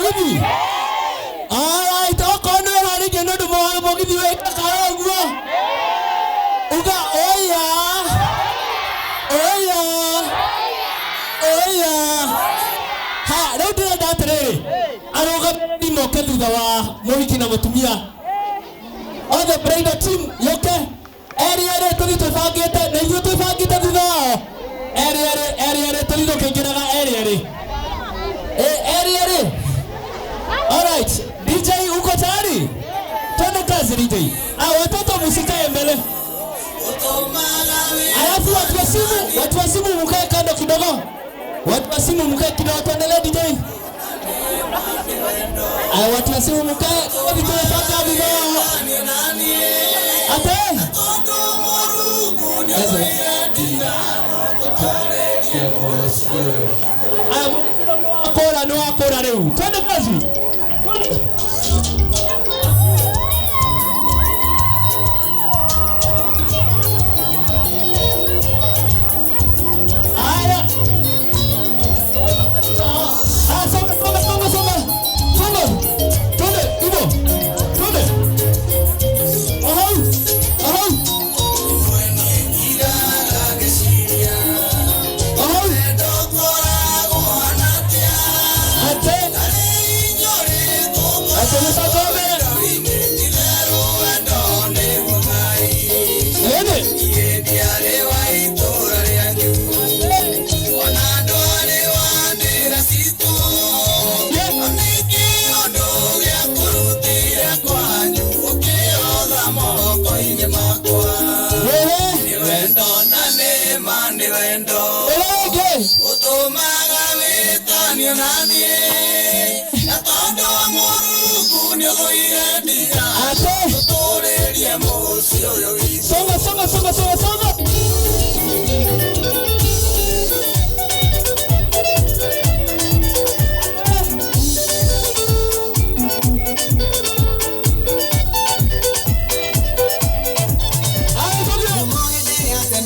Mũgithi. Alright, okorwo nĩ wĩharĩirie nĩ ũndũ wa mũgithi wĩkaga ũguo. Uga oya. Oya. Oya. Ha, rĩu ndĩrenda atĩrĩrĩ. Arũgamĩrĩri moke thutha wa mũhiki na mũtumia. All the bridal team yoke. Erĩ erĩ tũthiĩ twĩbangĩte na ithuĩ twĩbangĩte thutha wao. Erĩ erĩ erĩ erĩ tũthiĩ tũkĩingĩraga erĩ erĩ. Erĩ erĩ. Alright, DJ uko tayari? Twende kazi DJ. Ah, watoto msikae mbele. Alafu watu wa simu mkae kando kidogo. Watu wa simu mkae kidogo, tuendelee DJ. Ah, watu wa simu mkae vitu vibao. Ate. Ah, kora no akora rĩu. Twende kazi. Haya. Ah, songa, songa, songa, songa. Songa. Twende, hivyo. Twende. Ahau. Ahau. Ahau. Ate. Ate msakome. Ene. Wewe. Ĩrĩa ĩngĩ. Ũtũmaga wĩtanio na niĩ na tondũ Mũrungu nĩũthũire ndia Ate. tũtũrĩrie mũciĩ ũyũ witũ. Songa, songa, songa, songa, songa. Aya, songa.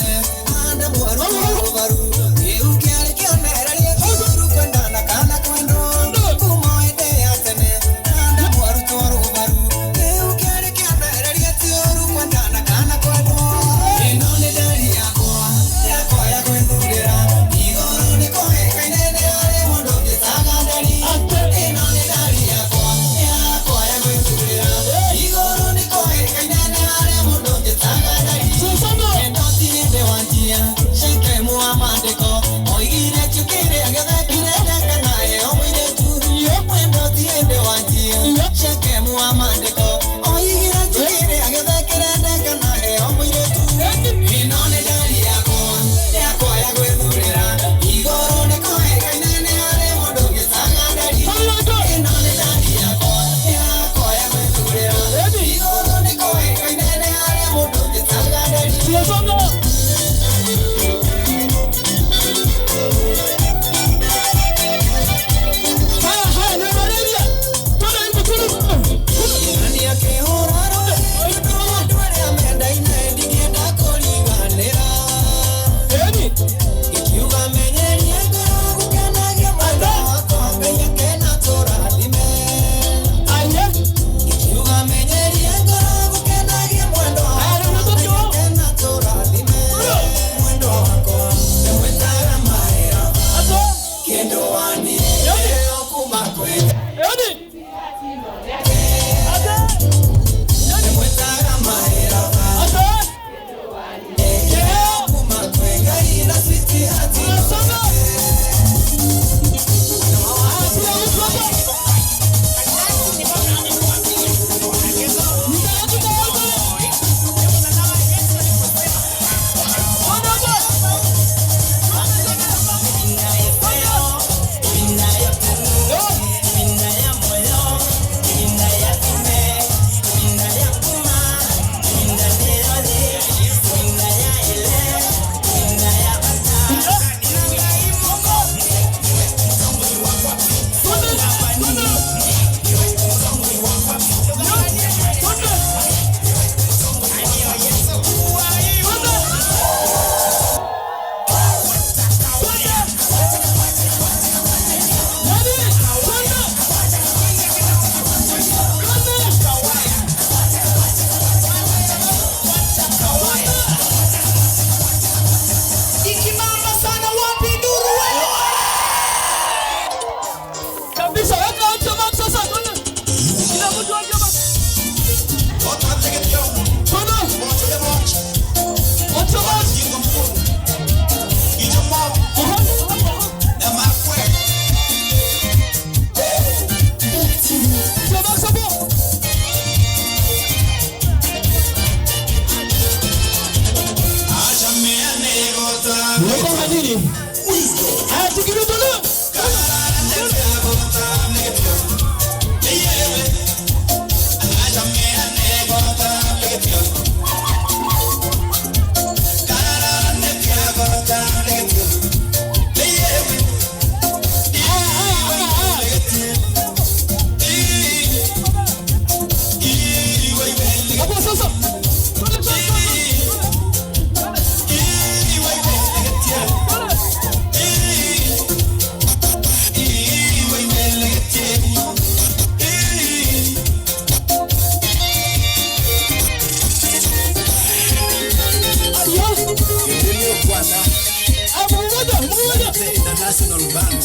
National Bank.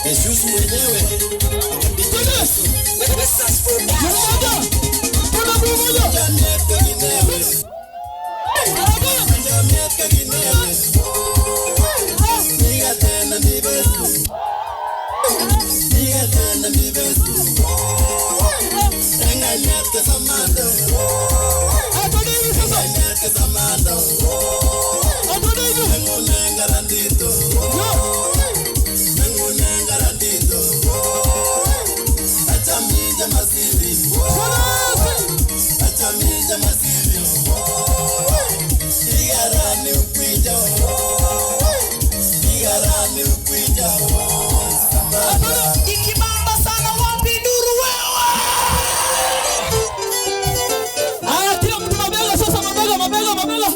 Jesus mwenyewe Ikibamba sana wapi nduru wewe? Haya, kila mtu mabega sasa, mabega, mabega, mabega.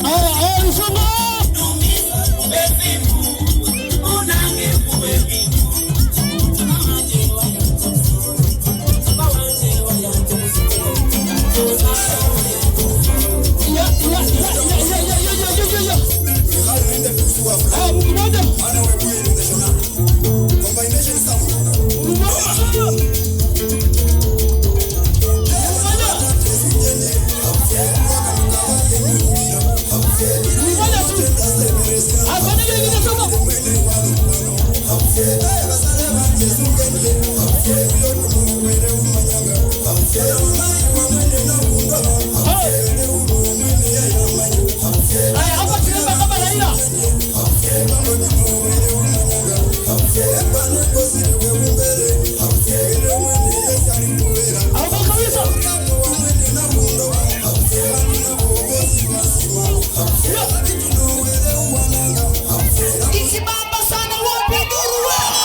Haya, haya, Lusongo. Ya, ya, ya, ya, ya, ya, ya, ya, ya, ya. Haya, mtu mmoja. Mtu mmoja. Mmoja tu. Afanye kile kitu sasa. Haya, hapa tunaimba kama Raila. Hapo kabisa. Ikibamba sana wapi nduru wewe?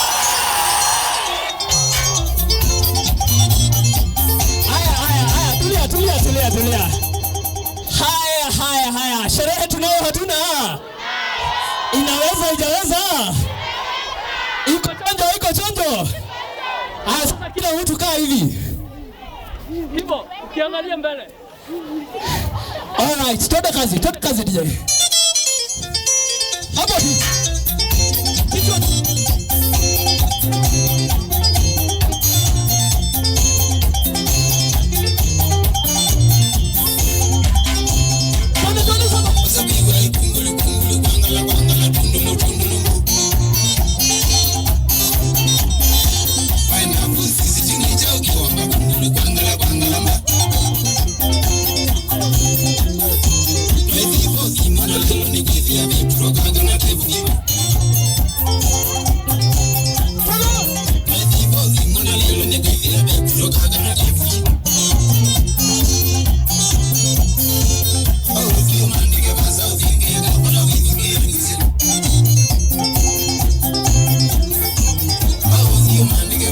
Haya, haya, haya, tulia, tulia, tulia, tulia. Haya, haya, haya. Sherehe tunayo hatuna? Inaweza ijaweza? Iko chonjo, iko chonjo. Haya, sasa kila mtu kaa hivi. Hivyo ukiangalia mbele. All right, twende kazi, twende kazi DJ. Hapo tu. Kichwa. Twende, twende sasa.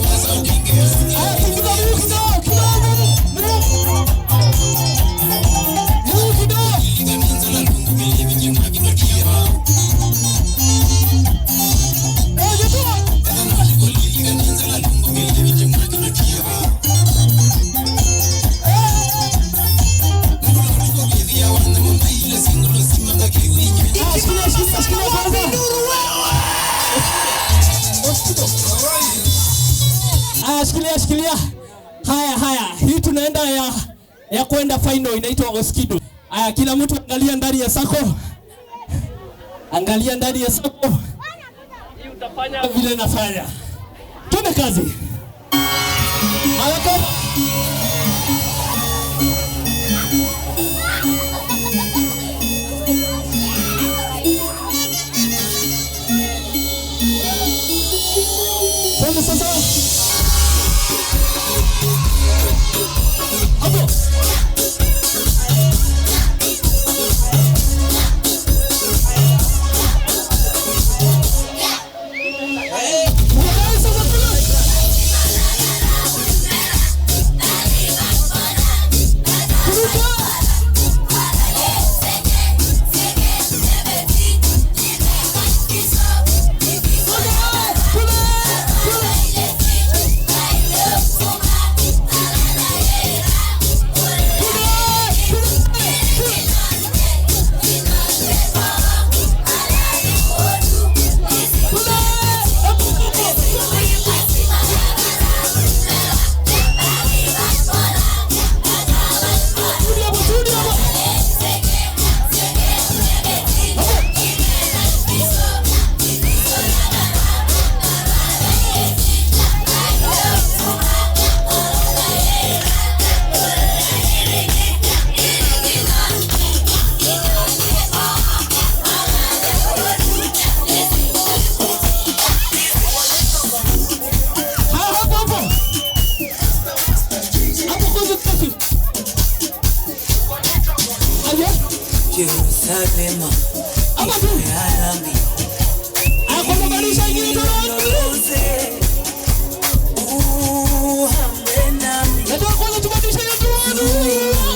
Haya, punguza mguu kidogo, kidogo, mguu. Mguu kidogo. Eh, jitua. Ah, shikilia, shikilia, shikilia kwanza. Haya, shikilia, shikilia. Haya, haya, hii tunaenda ya kwenda final inaitwa Oskido. Haya, kila mtu angalia ndani ya sako. Angalia ndani ya sako. Hii utafanya Vile nafanya. Twende kazi. Haraka. Jerusalema Hapa tu. yalami Akubadilisha ingine tena. ilondoloze uhambe nami Nataka kwanza tubadilishe hiyo tu.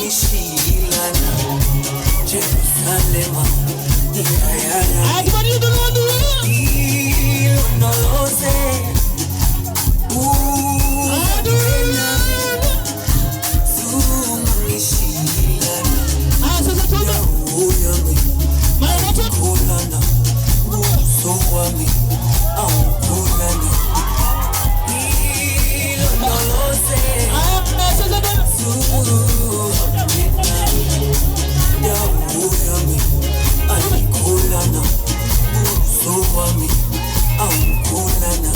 Nishilana Jerusalema yalami Aya, tubadilishe tu. ilondoloze Aya, uhambe Aya, sasa tuanze. uyami Mara tatu. kulana uso wami awukulana ilondoloze Aya, sasa tena. dawo yami ayikulana uso wami awukulana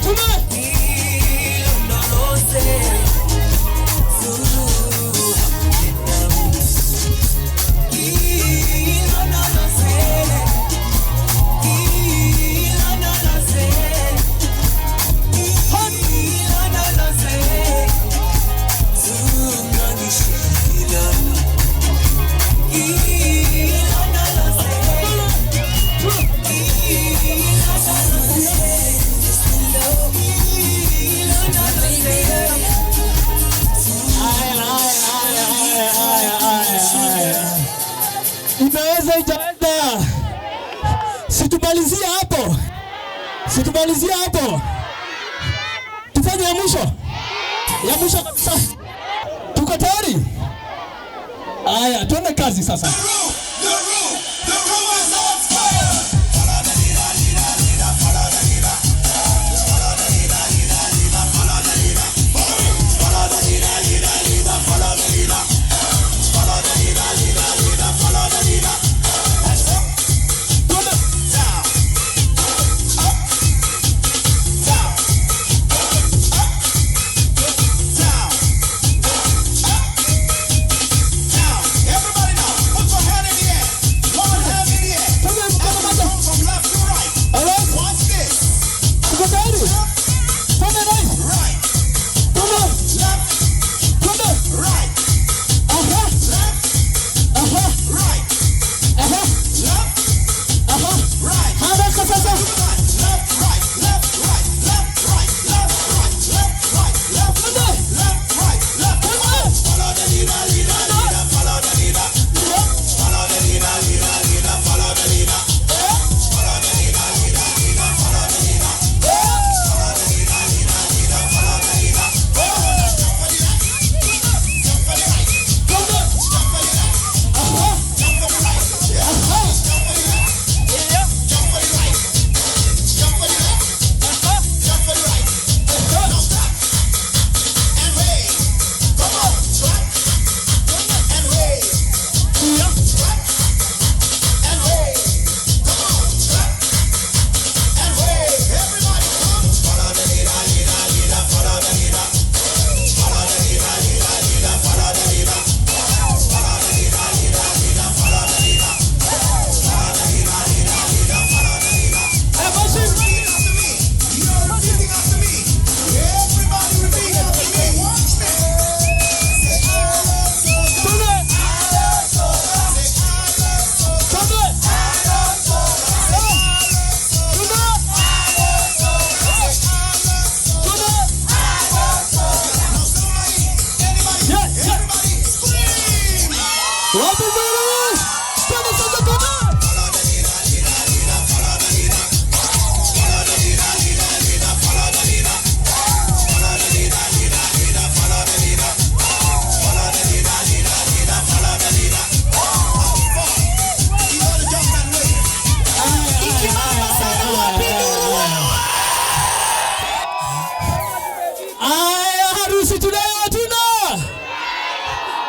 Tume. ilondoloze Aya, aya, aya, aya, aya, aya. Imeweza ijaweza. Situmalizie hapo. Situmalizie hapo. Tufanye ya mwisho. Ya mwisho kabisa. Tuko tayari? Aya, tuende kazi sasa. No.